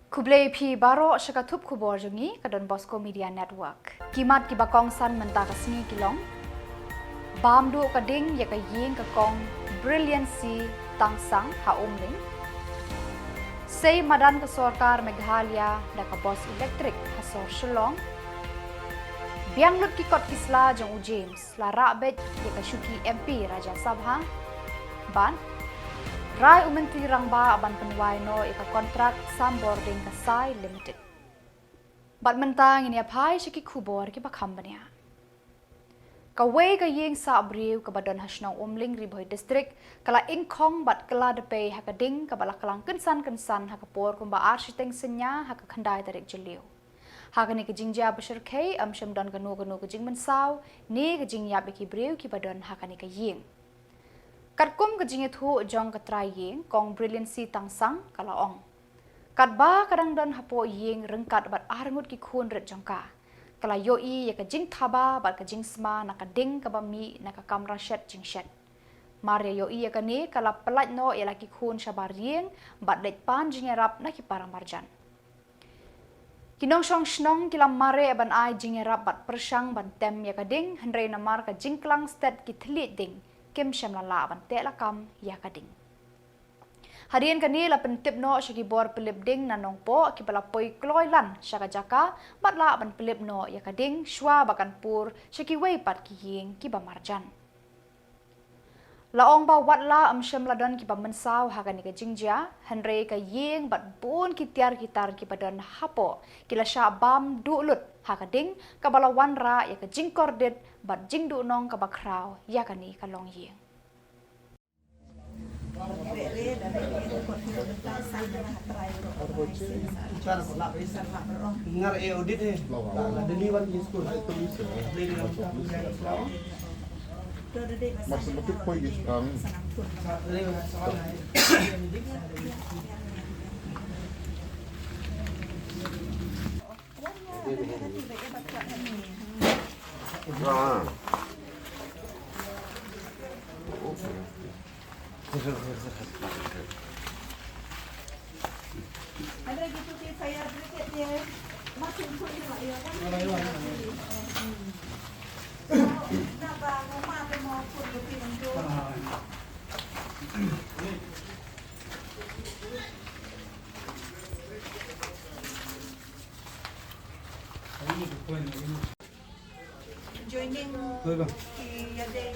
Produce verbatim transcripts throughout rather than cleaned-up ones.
Khublei phi baroh sha ka thup khubor jong ngi ka Don Bosco Media Network. Ki mat kiba kongsan mynta ka sngi ki long: bam duh ka ding ïa ka ïing ka kong Brilliancy Tangsang ha Umling. Sei madan ka sorkar Meghalaya da ka bos elektrik ha sor Shillong. Biang lut ki kot ki sla jong u James la rah beit ïa ka shuki M P Rajya Sabha. Bad rai u Myntri Rangbah ban pynwai noh ïa ka kontrak Sambording Kasai Limited. Bad mynta ngin ïa phai sha ki khubor kiba kham bniah. Kawei ka ïing sah briew kaba don ha shnong Umling, Ri Bhoi District ka la ingkhong bad kylla da pei ha ka ding kaba la klang kynsan kynsan ha ka por kumba ar shiteng synñia ha ka khyndai tarik Jylliew. Ha kane ka jingjia ba shyrkhei ym shym don kano kano ka jingmynsaw ne ka jingïap ïa ki briew kiba don ha kane ka ïing. Katkum ka jingïathuh jong ka trai ïing, kong Brilliancy Tangsang ka la ong, katba ka dang don hapoh ïing ryngkat bad arngut ki khun rit jong ka, ka la ïohi ïa ka jingthaba bad ka jingsma na ka ding kaba mih na ka kamra shet jingshet. Mar ïa ïohi ïa kane ka la pyllait noh ïa la ki khun shabar ïing bad leit pan jingïarap na ki paramarjan. Ki nongshong shnong ki la mareh ban ai jingïarap bad pyrshang ban tem ïa ka ding, hynrei namar ka jingklang stet ki thylliej ding, kim shym la lah ban teh lakam ïa ka ding. Hadien kane la pyntip noh sha ki bor pynlip ding na Nongpoh kiba la poi kloi lan sha ka jaka bad lah ban pynlip noh ïa ka ding shwa ba kan pur sha kiwei pat ki ïing kiba marjan. La ong ba wat la ym shym la don kiba mynsaw ha kane ka jingjia, hynrei ka ïing bad bun ki tiar ki tar kiba don hapoh ki la shah bam duh lut ha ka ding kaba la wanrah ïa ka jingkordit bad jingduhnong kaba khraw ïa kane ka longïing. Ngar e audit eh. Na Delhi wan ki school. Mas mati poi gi sekarang. Ah. Joining ki ïadei.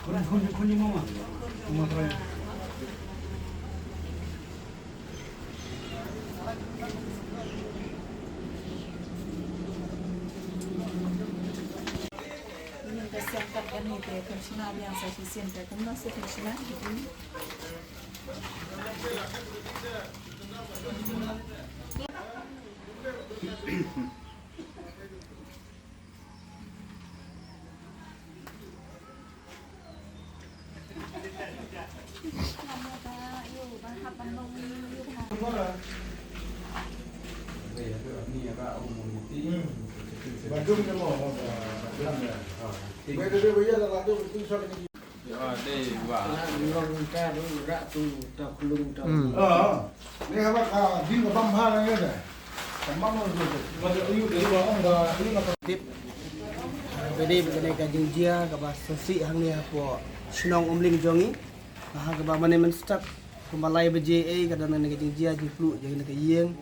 Khun, khun, khun jong mama. Mama trai. Ïa ka siang kat kane te, pensioner biang sa shisien te, kumno sa pensioner? Hmm. Tip. Ba dei ba kane ka jingjia kaba sngewsih hangne hapoh shnong Umling jong ngi. Ha kaba mane mynstep kumba lai baje ei ka don kane ka jingjia jingpluh jong kane ka ïing.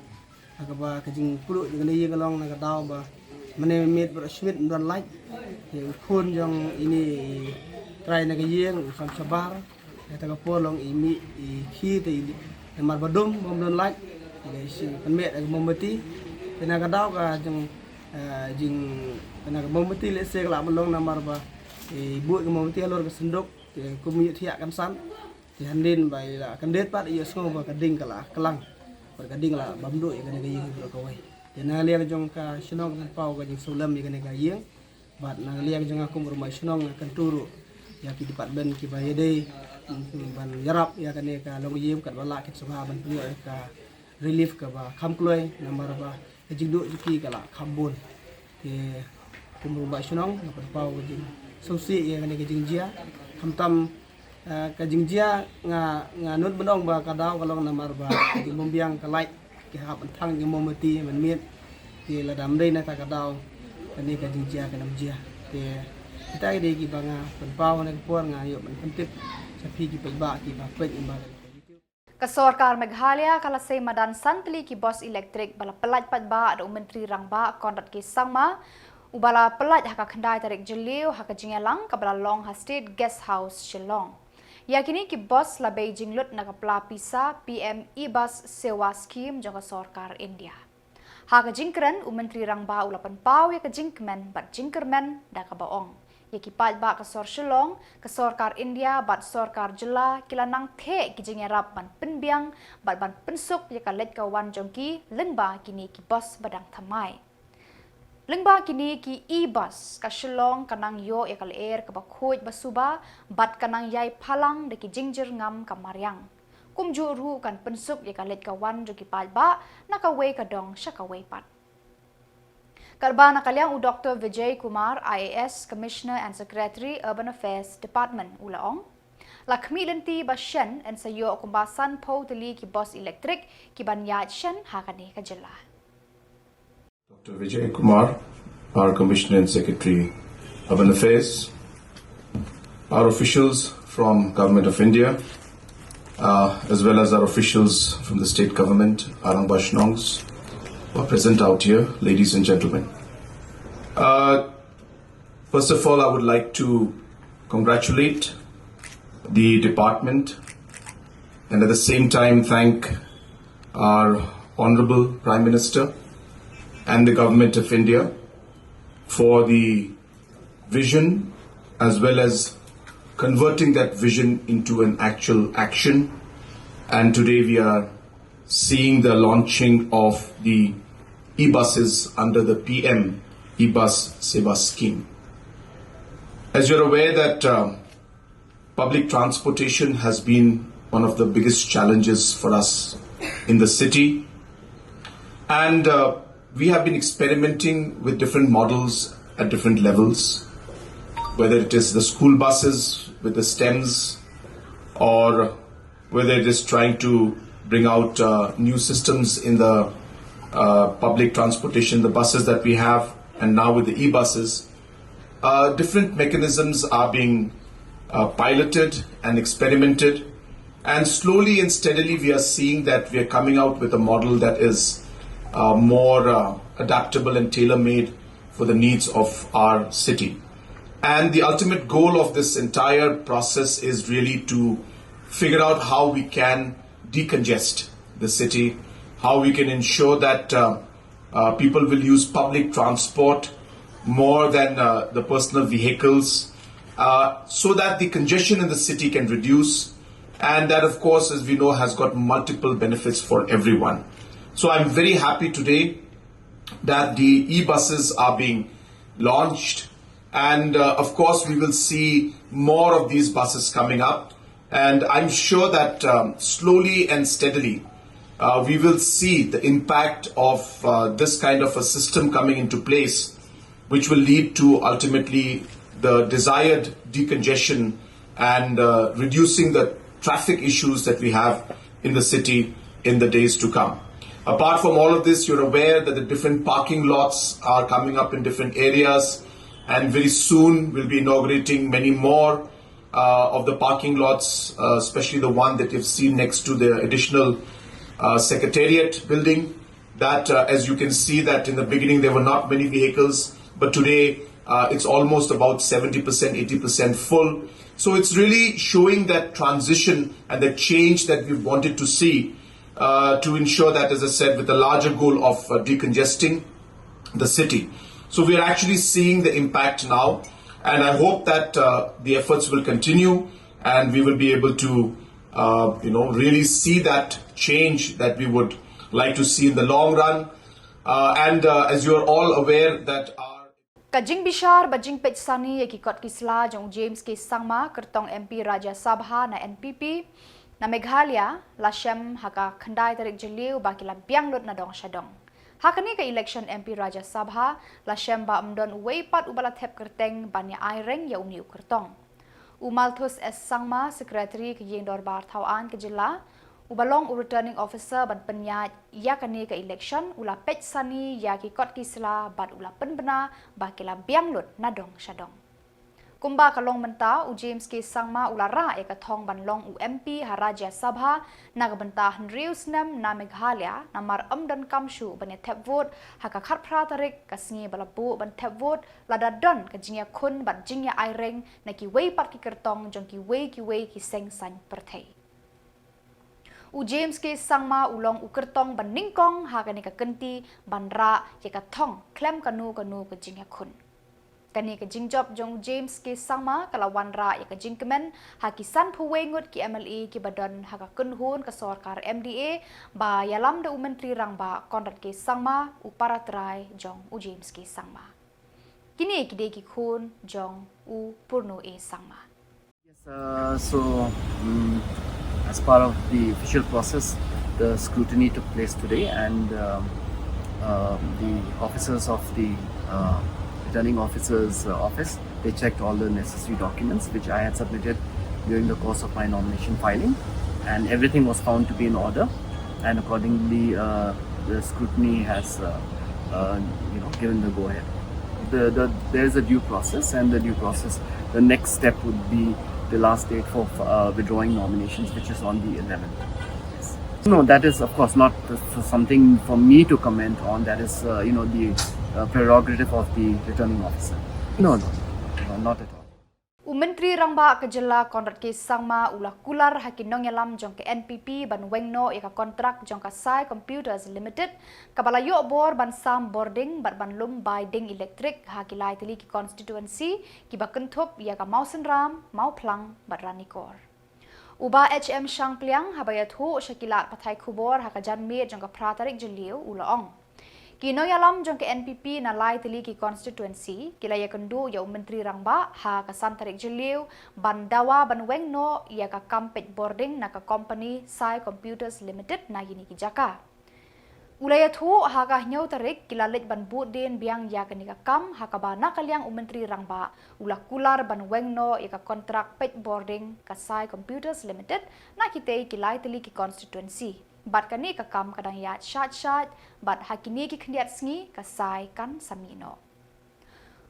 Ha kaba ka jingpluh jong kane ka ïing ka long na ka daw ba mane miet baroh shi miet ym don light. Te u khun jong ine i trai na ka ïing u sam shabar. Kata ka por long i mih i khie te i namar ba dum bym don light. Te i shi pynmih da ka mombati. Te na ka daw ka jing, eh, jing, te na ka mombati lehse ka lah ban long namar ba i buh ka mombati halor ka synduk. Te kum ïoh thiah kynsan. Te hadien ba i la kyndit pat i ïohsngew ba ka ding ka la klang. Bad ka ding la bam duh ïa kane ka ïing baroh kawei. Te na ka liang jong ka shnong kan paw ka jingsngewlem ïa kane ka ïing. Bad na ka liang jong nga kum u rangbah shnong nga kyntu ruh ïa ki department kiba ïadei, mm, ban ïarap ïa kane ka longïing katba lah kin sngewbha ban pynïoh ïa ka relief kaba kham kloi namar ba ka jingduh jong ki ka la kham bun. Te kum u rangbah shnong nga pynpaw ka jingsngewsih ïa kane ka jingjia. Khamtam, eh, ka jingjia nga, nga nud ban ong ba ka daw ka long namar ba ka jingbymbiang ka light. Ki hap ban thang ki mombati mynmiet. Te lada ym dei na kata ka daw, kane ka jingjia kan ym jia. Te kita ki dei kiba nga pynpaw, na ka por nga ïoh ban pyntip sha phi ki paidbah kiba peit ïa ba. Ka sorkar Meghalaya ka la sei madan san tylli ki bus elektrik ba la pyllait paidbah da u Myntri Rangbah Conrad K Sangma, uba la pyllait ha ka khyndai tarik Jylliew ha ka jingïalang kaba la long ha State Guest House, Shillong. Ïa kine ki bus la bei jinglut na ka pla pisa P M E-Bus Sewa Scheme jong ka sorkar India. Ha ka jingkren, u Myntri Rangbah u la pynpaw ïa ka jingkmen bad jingkyrmen da kaba ong, ïa ki paidbah ka sor Shillong, ka sorkar India bad sorkar jylla ki la nang theh ki jingïarap ban pynbiang bad ban pynsuk ïa ka leit ka wan jong ki lyngba kine ki bus ba dang thymmai. Lyngba kine ki e-bus, ka Shillong ka nang ïoh ïa ka lyer kaba khuid ba suba bad ka nang ïai phalang da ki jingjyrngam ka mariang. Kumjuh ruh kan pynsuk ïa ka leit ka wan jong ki paidbah na kawei ka dong sha kawei pat. Katba na ka liang u Doctor Vijay Kumar, I A S, Commissioner and Secretary, Urban Affairs Department, u la ong, la khmih lynti ba shen yn sa ïoh kumba sanphew tylli ki bus elektrik ki ban ïaid shen ha kane ka jylla. Doctor Vijay Kumar, our Commissioner and Secretary, Urban Affairs, our officials from Government of India, uh, as well as our officials from the state government, Arang Bashnongs, who are present out here, ladies and gentlemen. Uh, first of all, I would like to congratulate the department and at the same time thank our Honorable Prime Minister and the Government of India for the vision as well as converting that vision into an actual action. And today we are seeing the launching of the e-buses under the P M e-bus Sewa Scheme. As you're aware that uh, public transportation has been one of the biggest challenges for us in the city. And uh, we have been experimenting with different models at different levels, whether it is the school buses with the stems, or whether it is trying to bring out uh, new systems in the uh, public transportation, the buses that we have, and now with the e-buses. Uh, different mechanisms are being uh, piloted and experimented, and slowly and steadily we are seeing that we are coming out with a model that is uh, more uh, adaptable and tailor-made for the needs of our city. And the ultimate goal of this entire process is really to figure out how we can decongest the city, how we can ensure that uh, uh, people will use public transport more than uh, the personal vehicles, uh, so that the congestion in the city can reduce. And that, of course, as we know, has got multiple benefits for everyone. So I'm very happy today that the e-buses are being launched. And uh, of course, we will see more of these buses coming up. And I'm sure that um, slowly and steadily, uh, we will see the impact of uh, this kind of a system coming into place, which will lead to ultimately the desired decongestion and uh, reducing the traffic issues that we have in the city in the days to come. Apart from all of this, you're aware that the different parking lots are coming up in different areas, and very soon we'll be inaugurating many more uh, of the parking lots, uh, especially the one that you've seen next to the additional uh, secretariat building. That, uh, as you can see, that in the beginning there were not many vehicles, but today uh, it's almost about seventy percent, eighty percent full. So it's really showing that transition and the change that we wanted to see uh, to ensure that, as I said, with the larger goal of uh, decongesting the city. So we are actually seeing the impact now, and I hope that uh, the efforts will continue, and we will be able to, uh, you know, really see that change that we would like to see in the long run. Uh, and uh, as you are all aware that our Ka jingbishar ba jingpeit sani ïa ki kot ki sla jong u James K Sangma, kyrtong M P Rajya Sabha na N P P na Meghalaya, la shem ha ka khyndai tarik Jylliew ba ki la biang lut na dong sha dong. Ha kane ka election M P Rajya Sabha, la shem ba ym don uwei pat uba la thep kyrteng ban ïa ai reng ïa une u kyrtong. U Malthus S Sangma, Secretary ka Ïing Dorbar Thaw Aiñ ka Jylla, Uba long u returning officer ban pynïaid ïa kane ka election u la peit sani ïa ki kot ki sla bad u la pynbna ba ki la biang lut na dong sha dong. Kumba ka long mynta, u James K Sangma u la rah ïa ka thong ban long u M P ha Rajya Sabha na ka bynta hynriew snem na Meghalaya, namar ym donkam shuh ban ïa thep vote ha ka khatphra tarik ka sngi ba la buh ban thep vote, lada don ka jingïakhun bad jingïa-aireng na kiwei pat ki kyrtong jong kiwei kiwei ki seng saiñ pyrthei. U James K Sangma u long u kyrtong ba nyngkong ha kane ka kynti ban rah ïa ka thong khlem kano kano ka jingïakhun. Kane ka jingjop jong u James K Sangma ka la wanrah ïa ka jingkmen ha ki sanphew wei ngut ki M L A kiba don ha ka kynhun ka sorkar M D A ba ïalam da u Myntri Rangbah Conrad K Sangma, u para trai jong u James K Sangma. Kine ki dei ki khun jong u Purno A Sangma. Yes, uh, so mm, as part of the official process, the scrutiny took place today, and um, uh, the officers of the uh, returning officer's uh, office, they checked all the necessary documents which I had submitted during the course of my nomination filing, and everything was found to be in order, and accordingly, uh, the scrutiny has uh, uh, you know, given the go-ahead. The, the, there is a due process, and the due process, the next step would be the last date for uh, withdrawing nominations, which is on the eleventh. Yes. No, that is, of course, not uh, something for me to comment on. That is, uh, you know, the uh, prerogative of the returning officer. No, no, no, not at all. U Myntri Rangbah ka Jylla Conrad K Sangma u la kular ha ki nongïalam jong ka N P P ban weng noh ïa ka kontrak jong ka Sai Computers Limited, kaba la ïoh bor ban sam bording bad ban lum bai ding elektrik ha ki lai tylli ki constituency kiba kynthup ïa ka Mawsynram, Mawphlang bad Ranikor. U Bah H M Shangpliang haba ïathuh sha ki lad pathai khubor ha ka janmiet jong ka phra tarik Jylliew u la ong, ki nongïalam jong ka N P P na lai tylli ki constituency ki la ïakynduh ïa u Myntri Rangbah ha ka san tarik Jylliew ban dawa ban weng noh ïa ka kam peit bording na ka kompani Sai Computers Limited na kine ki jaka. U la ïathuh ha ka hynñiew tarik ki la leit ban buddien biang ïa kane ka kam, ha kaba na ka liang u Myntri Rangbah u la kular ban weng noh ïa ka kontrak peit bording ka Sai Computers Limited na kitei ki lai tylli ki constituency. Bad kane ka kam ka dang ïaid shait shait bad ha kine ki khyndiat sngi ka Sai kan sa mih noh.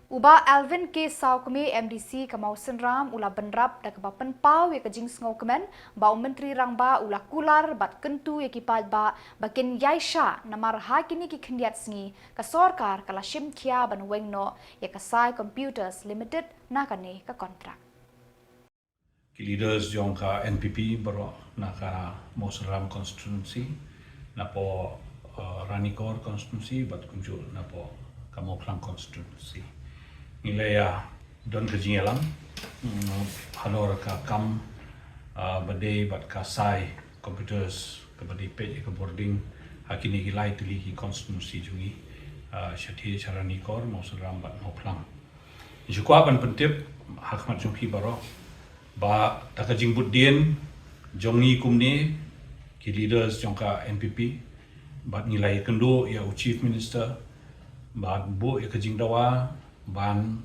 U Bah Alvin K Sawkmie, M D C ka Mawsynram, u la bynrap da kaba pynpaw ïa ka jingsngewkmen ba u Myntri Rangbah u la kular bad kyntu ïa ki paidbah ba kin ïaishah, namar ha kine ki khyndiat sngi ka sorkar ka la shim khia ban weng noh ïa ka Sai Computers Limited na kane ka kontrak. Ki leaders jong ka N P P baroh na ka Mawsynram constituency, napoh uh, Ranikor constituency bad kumjuh napoh ka Mawphlang constituency. Ngi la ïa don ka jingïalam mm, halor ka kam uh, ba dei bad ka Sai Computers kaba dei peit ïa ka bording ha kine ki lai tylli ki constituency jong ngi, uh, shathie sha Ranikor, Mawsynram bad Mawphlang. Ngi shu kwah ban pyntip ha khmat jong phi baroh ba da ka jingbuddien jong ngi kumne ki leaders jong ka N P P bad ngi la ïakynduh ïa u Chief Minister ban buh ïa ka jingdawa ban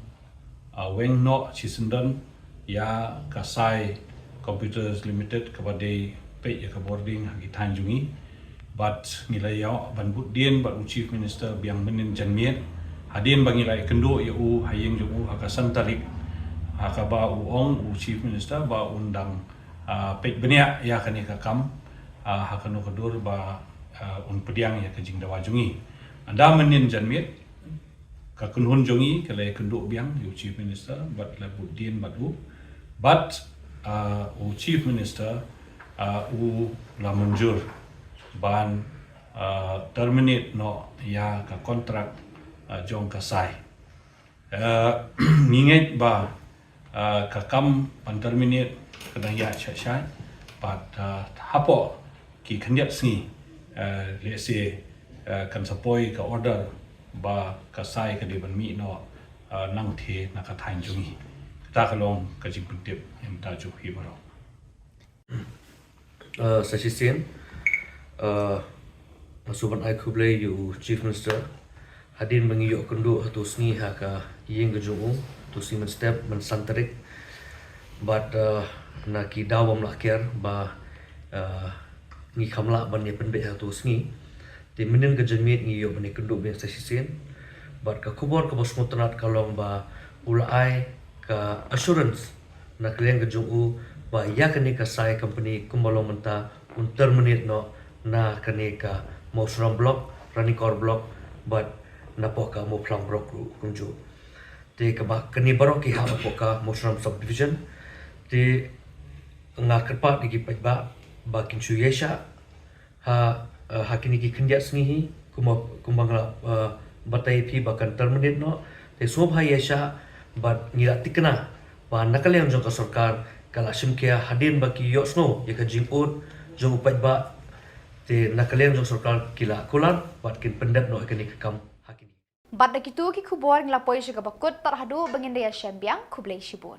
uh, weng noh shisyndon ïa ka Sai Computers Limited kaba dei peit ïa ka bording ha ki thaiñ jong ngi. Bad ngi la ïoh ban buddien bad u Chief Minister biang mynnin janmiet hadien ba ngi la ïakynduh ïa u ha ïing jong u ha ka san tarik, ha kaba u ong u Chief Minister ba un dang uh, peit bniah ïa kane ka kam uh, ha kano ka dur ba uh, un pdiang ïa ka jingdawa jong ngi. Ynda mynnin janmiet ka kynhun jong ngi ka la ïakynduh biang ïa u Chief Minister bad la buddien bad u bad uh, u Chief Minister uh, u la mynjur ban uh, terminate noh ïa ka kontrak uh, jong ka Sai. Uh, ngi ngeit ba uh, ka kam ban terminate ka dang ïaid shait shait bad uh, hapoh ki khyndiat sngi uh, lehse uh, kan sa poi ka order ba ka Sai ka dei ban mih noh uh, nangthie na ka thaiñ jong ngi. Kata ka long ka jingpyntip ïa mynta jong phi baroh. Uh, sa shisien uh, nga shu ban ai khublei ïa u Chief Minister hadien ba ngi ïoh kynduh hato sngi ha ka ïing ka jong u, hato sngi mynstep, mynsan tarik. Bad uh, na ki daw bym lah kiar ba uh, ngi kham lah ban ïa pynbeit ha tu sngi. Te mynnin ka jingmut ngi ïoh ban ïa kynduh biang sa shisien. Bad ka khubor kaba sngewtynnat ka long ba u la ai ka assurance na ka liang ka jong u ba ïa kane ka Sai company kumba long mynta un terminate noh na kane ka Mawshram block, Ranikor block, bad napoh ka Mawphlang block ruh kumjuh. Te kaba kane baroh ki hap hapoh ka Mawshram subdivision. Te nga kyrpad ïa ki paidbah ba kin shu ïaishah ha, eh, ha kine ki khyndiat sngi hi, kumba, kumba nga la, eh, batai ïa phi ba kan terminate noh. Te sngewbha ïaishah bad ngi la tikna ba na ka liang jong ka sorkar ka la shim khia hadien ba ki ïohsngew ïa ka jingud jong u paidbah. Te na ka liang jong sorkar ki la kular bad kin pyndep noh ïa kane ka kam ha kine. Bad da kitu ki khubor ngi la poi sha kaba kut, tad haduh ba ngin da ïashem biang, khublei shibun.